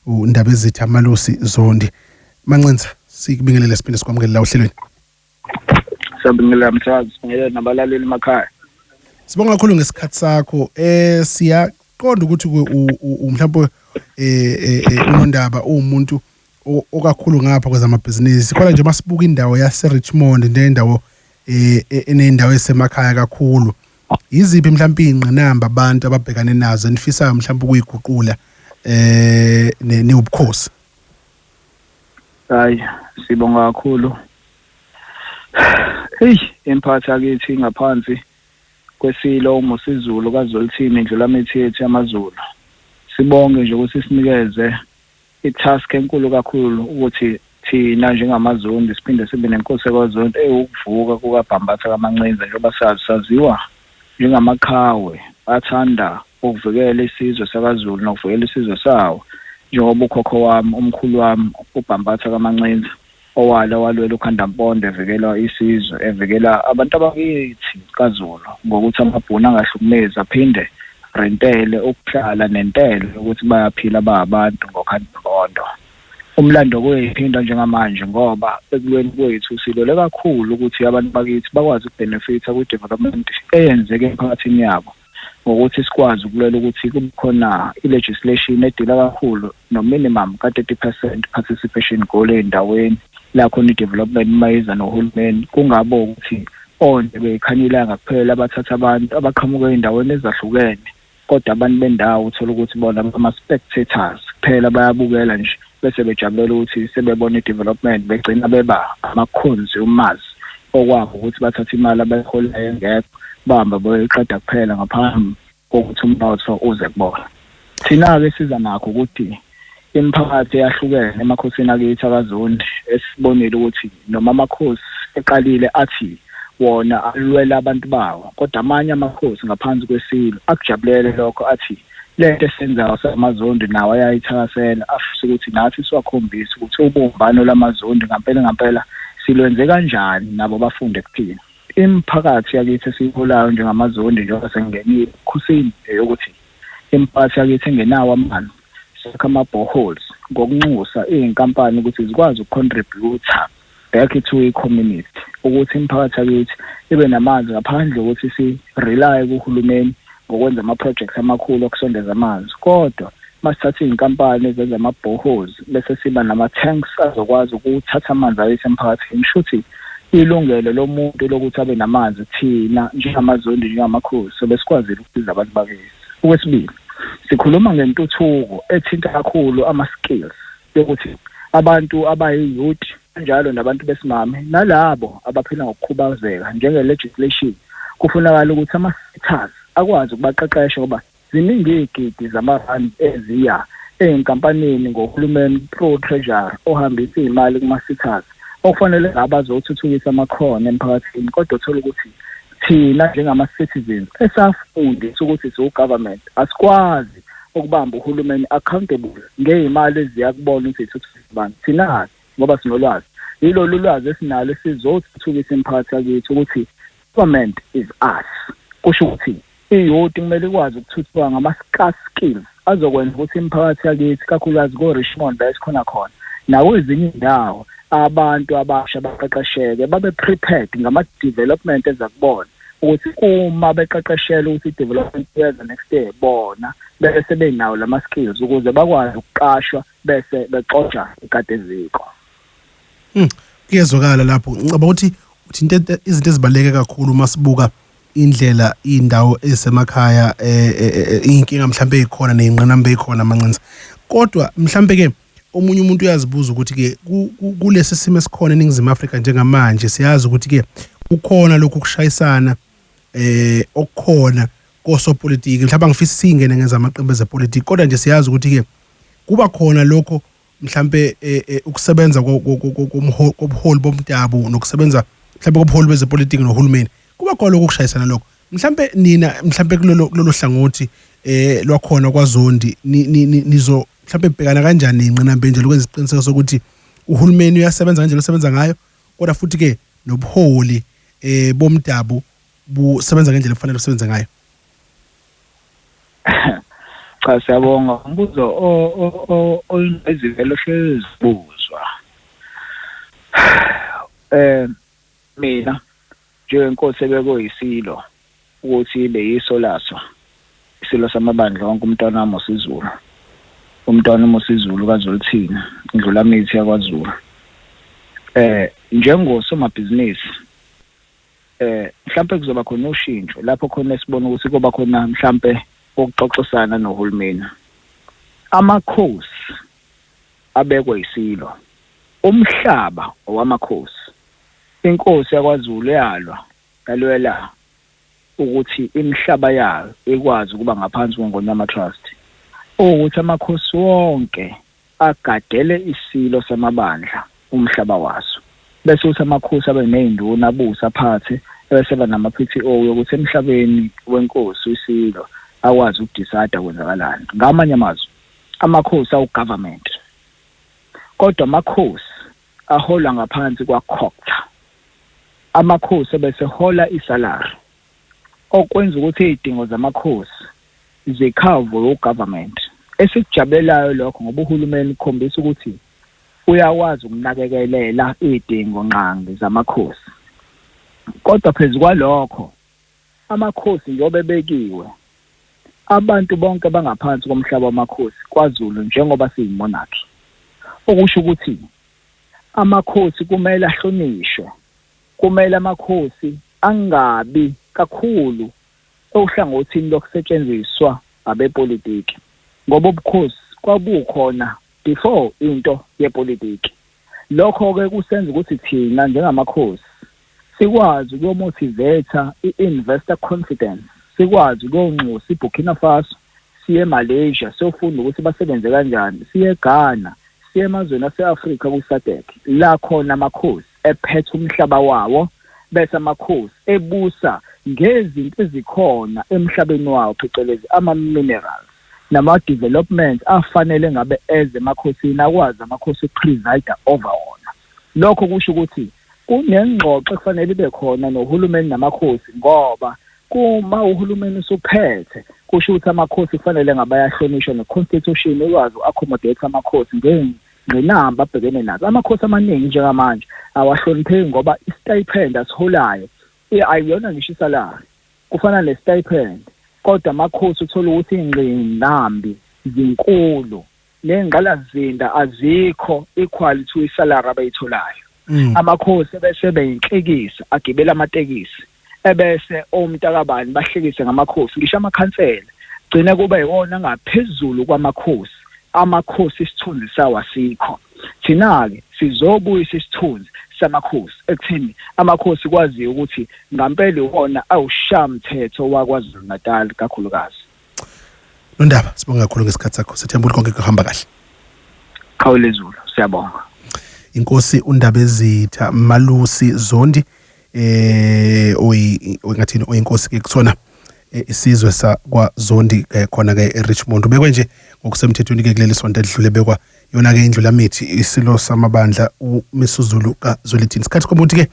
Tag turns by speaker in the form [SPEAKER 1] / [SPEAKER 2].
[SPEAKER 1] uNdabezitha Malusi Zondi. Mancinza, sikubingelele siphinde sikwamukele la ohlelweni.
[SPEAKER 2] Siyabingelela mthazi, sibingelele nabalaleli emakhaya.
[SPEAKER 1] Sibonga kakhulu ngesikhathi sakho. Siyaqonda ukuthi mhlawumbe unondaba uwumuntu okakhulu ngapha kwezamabhizinisi. Khona nje masibuka indawo yase Richmond nendawo enendawo esemakhaya kakhulu. Yiziphi mhlawumbe ingqinamba abantu ababhekane nazo enifisayo mhlawumbe ukuyiguqula niwubukhosi?
[SPEAKER 2] Hayi, sibonga kakhulu. Hey, imphathi yakithi ngaphansi kwesilo uMosizulu kaZwelithini Indlulamithi yethu yamaZulu. Sibonge nje ukuthi sinikeze i-task enkulu kakhulu ukuthi thina njengamaZondi siphinde sibe nenkosi yakwaZondi ewukuvuka kukaBhambatha kaMancinza, njengoba sazi saziwa njengamaqhawe athanda ukuvikela isizwe sakaZulu nokuvikela isizwe sawo, njengoba ukhokho wami, umkhulu wami uBhambatha kaMancinza owala walwela uKhandampondo evikela isizwe, evikela abantu abakithi kaZulu ngokuthi amabhunu angahlukumezi, aphinde rentele ukuhlala nentelo ukuthi bayaphila bayabantu ngoKhandampondo. Umlando kuyiphinda njengamanje ngoba ekulweni kwethu silwele kakhulu ukuthi abantu bakithi bakwazi ukubenefitha kwi-development eyenzeka emphakathini yabo, ngokuthi sikwazi ukulwela ukuthi kube khona i-legislation edila kakhulu no-minimum ka-30% participation goal ey'ndaweni la khona i-development mayiza nohulumeni, kungabe ukuthi onde beyikhanya ilanga kuphela abathatha abantu abaqhamuka ey'ndaweni ezahlukene, kodwa abantu bendawo uthola ukuthi bona ama-spectators kuphela, bayabukela nje bese bejabulela ukuthi sebebona i-development, begcina beba ama-consumers okwabo ukuthi bathathe imali abayiholayo engekho bahamba boyiqeda kuphela ngaphambi kokuthi umnotho uze kubona. Thina-ke siza nakho ukuthi imiphakathi eyahlukene emakhosini akithi akaZondi esibonile ukuthi noma amakhosi eqalile athi wona alwela abantu bawo, kodwa amanye amakhosi ngaphansi kwesilo akujabulele lokho, athi lento esenzayo samaZondi nawo ayayithakasela, afisa ukuthi nathi siwakhombise ukuthi ubumbano lamaZondi ngampela ngampela silwenze kanjani, nabo bafunde kuthina. Imiphakathi yakithi esiyiholayo njengamaZondi, njengoba sengingenile ebukhosini, eyokuthi imiphakathi yakithi engenawo amanzi sakha ama-boreholes ngokunxusa iy'nkampani ukuthi zikwazi ukucontribute-a back to i-community ukuthi imiphakathi yakithi ibe namanzi ngaphandle kokuthi si-rely kuhulumeni ngokwenza ama-projects amakhulu okusondeza amanzi. Kodwa masithatha iy'nkampani ezenza ama-boreholes bese siba nama-tanks azokwazi ukuthatha amanzi ayise emphakathini, shuthi ilungelo lomuntu lokuthi abe namanzi thina njengamaZondi, njengamakhosi, sobe sikwazile ukusiza abantu bakithi. Okwesibili, sikhuluma ngentuthuko ethinta kakhulu ama-skills yokuthi abantu abayi-youth kanjalo nabantu besimame nalabo abaphila ngokukhubazeka, njenge-legislation kufunakala ukuthi ama-sectors akwazi ukubaqeqesha, ngoba ziningi iy'gidi zamarandi eziya ey'nkampanini ngohulumeni through treasury ohambisa iy'mali kuma-sectors okufanele ngabe azothuthukisa amakhono emphakathini, kodwa uthola ukuthi thina njengama-citizens esafundisa ukuthi siwu-government asikwazi ukubamba uhulumeni accountable ngey'mali eziya kubona ukuthi zithuthukisa abantu. Thina-ke ngoba sinolwazi, yilolu lwazi esinalo esizothuthukisa imiphakathi yakithi ukuthi government is us. Kusho ukuthi i-youth kumele ikwazi ukuthuthuka ngama-scarce skills azokwenza ukuthi imiphakathi yakithi, kakhulukazi ko-Richmond la esikhona khona nakwezinye iy'ndawo, abantu abasha baqeqesheke babe prepared ngama-development eza kubona, ukuthi uma beqeqeshelwe ukuthi i-development iyeza next year, bona bese sebenawo lama skills ukuze bakwazi ukuqashwa bese bexotsha ikati eziko.
[SPEAKER 1] Kuyezwakala lapho. Ngicabanga ukuthi uthinta izinto ezibaluleke kakhulu uma sibuka indlela indawo ezisemakhaya, inkinga mhlambe ezikhona nezingqinamba ezikhona, Mancinza. Kodwa mhlambe ke omunye umuntu uyazibuza ukuthi ke kulesi simo esikhona eNingizimu Afrika njengamanje, siyazi ukuthi ke kukhona lokhu kushayisana okukhona kosopolitiki. Mhlawumbe angifisi singene ngenza amaqembu ezepolitiki, kodwa nje siyazi ukuthi ke kuba khona lokho mhlambe ukusebenza kobuholi bomdabu nokusebenza mhlambe kobuholi bezepolitiki nohulumeni, kuba khona lokho kushayisana lokho. Mhlambe nina mhlambe kulolo hlangothi lwakhona kwaZondi nizo mhlambe bhekana kanjani nengqinamba enjalo, ukwenza isiqiniseko sokuthi uhulumeni uyasebenza ngendlela osebenza ngayo, kodwa futhi ke nobuholi bomdabu busebenza ngendlela efanele usebenze ngayo?
[SPEAKER 2] Cha, siyabonga. Umbuzo oyingqayizivele ohlezi ubuzwa. Mina njengenkosi ebekwe yisilo ukuthi ibe yiso laso isilo samabandla wonke, umntwana wami usiZulu, umntwana uMosizulu kaZwelithini, indlulamithi yakwaZulu, njengosomabhizinisi, mhlambe kuzoba khona ushintsho lapho khona esibona ukuthi kuba khona mhlambe ukuxoxisana nohulumeni. Amakhosi abekwe isilo, umhlaba owamakhosi. Inkosi yakwaZulu yalwa, yalwela ukuthi imihlaba yayo ikwazi ukuba ngaphansi kweNgonyama Trust, ukuthi amakhosi wonke agadele isilo samabandla umhlaba waso, bese uthi amakhosi abe nezinduna, abusa, aphathe, bese ba nama-PTO yokuthi emhlabeni wenkosi isilo akwazi ukudecide kwenzakalani. Ngamanye amazwi, amakhosi awu-government, kodwa amakhosi aholwa ngaphansi kwa-COGTA. Amakhosi ebese hola isalary, okwenza ukuthi izidingo zamakhosi zikhavwe ugovernment. Esikujabulelayo lokho, ngoba uhulumeni ukhombisa ukuthi uyakwazi ukunakekelela izidingo nqangi zamakhosi. Kodwa phezu kwalokho, amakhosi njengoba ebekiwe, abantu bonke bangaphansi komhlaba wamakhosi kwaZulu, njengoba siyimonarchy, okusho ukuthi amakhosi kumele ahlonishwe, kumele amakhosi angabi kakhulu ohlangothini lokusetshenziswa abepolitiki, ngoba ubukhosi kwabukhona before into yepolitiki. Lokho-ke kusenza ukuthi thina njengamakhosi sikwazi ukuyomotivate i-investor confidence, sikwazi ukuyonxusa iBurkina Faso, siye eMalaysia siyofunda ukuthi basebenze kanjani, siye eGhana, siye emazweni ase-Afrika kwi-SADC, la khona amakhosi ephethe umhlaba wawo, bese amakhosi ebusa ngezinto ezikhona emhlabeni wawo, phecelezi ama-minerals nama-development afanele ngabe eze emakhosini, akwazi amakhosi ukupreside over wona. Lokho kusho ukuthi kunengxoxo ekufanele ibe khona nohulumeni namakhosi, ngoba kuma uhulumeni usuphethe, kusho ukuthi amakhosi kufanele ngabe ayahlonishwa, ne-constitution ikwazi uku-accommodate amakhosi ngengqinamba abhekene nazo. Amakhosi amaningi njengamanje awahlonipheki, ngoba i-stipend asiholayo ayiyona ngisho isalary, kufana ne-stipend, kodwa amakhosi uthola ukuthi ingqinambi zinkulu, nengqalasizinda azikho equal to isalary abayitholayo. Amakhosi bese beyinhlekisa, agibela amatekisi, ebese omntakabani bahlekise ngamakhosi, ngisho amakhansela gcina kuba yiwona ngaphezulu kwamakhosi. Amakhosi isithunzi sawo asikho. Thina-ke sizobuyisa isithunzi samakhosi ekutheni amakhosi kwaziyo ukuthi ngampela iwona awushamthetho waKwaZulu Natal kakhulukazi.
[SPEAKER 1] Nondaba, sibonga kakhulu ngesikhathi sakho, sethemba ukuthi konke kuhamba kahle.
[SPEAKER 2] Qhawulezulu, siyabonga.
[SPEAKER 1] Inkosi uNdabezitha Malusi Zondi, oyi ngathini, oyinkosi ke kusona isizwe sakwaZondi khona ke eRichmond, ubekwe nje ngokusemthethweni ke kuleli sonto edlule, bekwa yona ke indlulamithi isilo samabandla uMisuzulu kaZwelithini. Isikhathi komuthi ke.